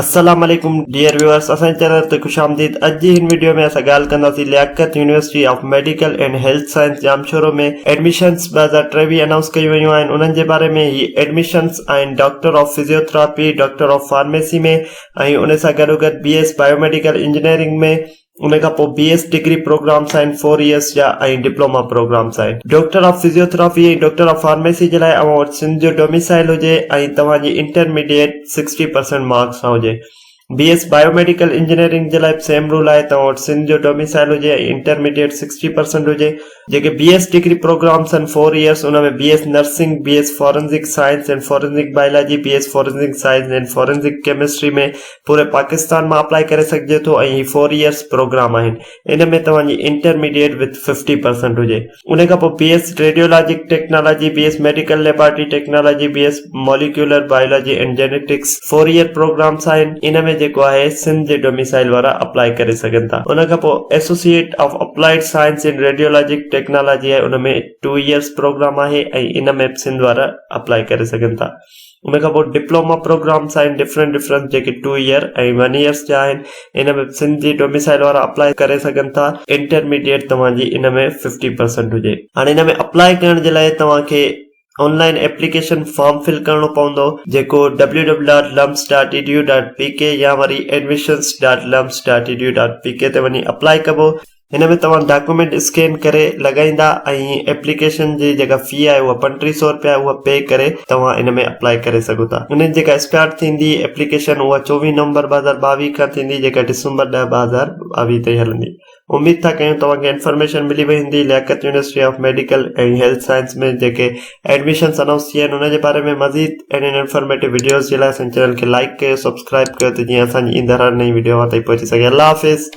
السلام عليڪم dear viewers اسان جي چينل تي خوش آمديد اڄ جي هن وڊيو ۾ اسان ڳالهه ڪنداسين Liaquat university of medical and health science Jamshoro ۾ admissions 2023 announce ڪيون ويون آهن انهن جي باري ۾ هي ايڊميشنس آهن doctor of physiotherapy doctor of pharmacy ۾ ۽ ان سان گڏو گڏ بي ايس بايوميڊيڪل انجنيئرنگ ۾ ان کان پوء بي ايس ڊگري پروگرامس آهن فور ايئرس جا ۽ ڊپلوما پروگرامس آهن. Doctor of physiotherapy ۽ doctor of pharmacy جي لاء اوهان وٽ سنڌ جو ڊوميسائل هجي ۽ توهان جي انٽرميڊيٽ سڪسٽي پرسنٽ مارڪس سان هجي. بي ايس بايوميڊيڪل انجنيئرنگ جي لاء به سيم رول آهي توهان وٽ سنڌ جو ڊوميسائل هجي ۽ انٽرميڊيٽ سڪسٽي پرسنٽ هجي. جيڪي بي ايس ڊگري پروگرامس آهن four years in ۾ B S nursing, B S forensic science and forensic biology, B S forensic science and forensic chemistry ۾ پوري پاڪستان مان اپلائي ڪري سگهجي ٿو ۽ هي فور ايئرس پروگرام آهن ان ۾ توهان جي انٽرميڊيٽ وٿ ففٽي پرسنٽ هجي ان کان پوء B S radiologic technology, B S medical laboratory technology, B S molecular biology and genetics four year programmes آهن ان ۾ جيڪو آهي سنڌ جي ڊوميسائل وارا اپلائي ڪري سگهن ٿا ان کان پوء associate of applied science in radiologic technology آهي ان ۾ ٽو ايئرس پروگرام آهي ۽ ان ۾ به سنڌ وارا اپلائي ڪري سگهن ٿا ان کان پوء ڊپلوما پروگرامس آهن ڊفرنٽ ڊفرنٽ جيڪي ٽو ايئر ۽ ون ايئرس جا آهن ان ۾ سنڌ جي ڊوميسائل وارا اپلائي ڪري سگهن ٿا انٽرميڊيٽ توهان جي ان ۾ ففٽي پرسنٽ هجي هاڻي ان ۾ اپلائي ڪرڻ جي لاء توهان کي on line application form fill ڪرڻو پوندو جيڪو W W dot LUMHS dot E D U dot P K يا وري admissions dot LUMHS dot E D U dot P K تي وڃي اپلائي ڪبو. هن ۾ توهان ڊاڪيومينٽ اسڪين ڪري لڳائيندا ۽ ايپليڪيشن جي جيڪا في آهي اها 35 سو رپيا آهي اها پي ڪري توهان ان ۾ اپلائي ڪري سگهو ٿا. ان جي جيڪا اسٽارٽ ٿيندي ايپليڪيشن اها 24 نومبر 2022 کان ٿيندي جيڪا ڊسمبر 10 2022 تائين هلندي. اميد ٿا ڪيون توهان کي انفارميشن ملي وئي هوندي Liaquat university of medical ۽ health science ۾ جيڪي ايڊميشنس انائونس ٿيا آهن ان جي باري ۾ مزيد اهڙين انفارميٽو وڊيوز جي لاء اسان چينل کي لائڪ ڪيو سبسڪرائب ڪيو ته جيئن اسان جي ايندڙ هر نئين وڊيو اوهان تائين پهچي سگهي الله حافظ.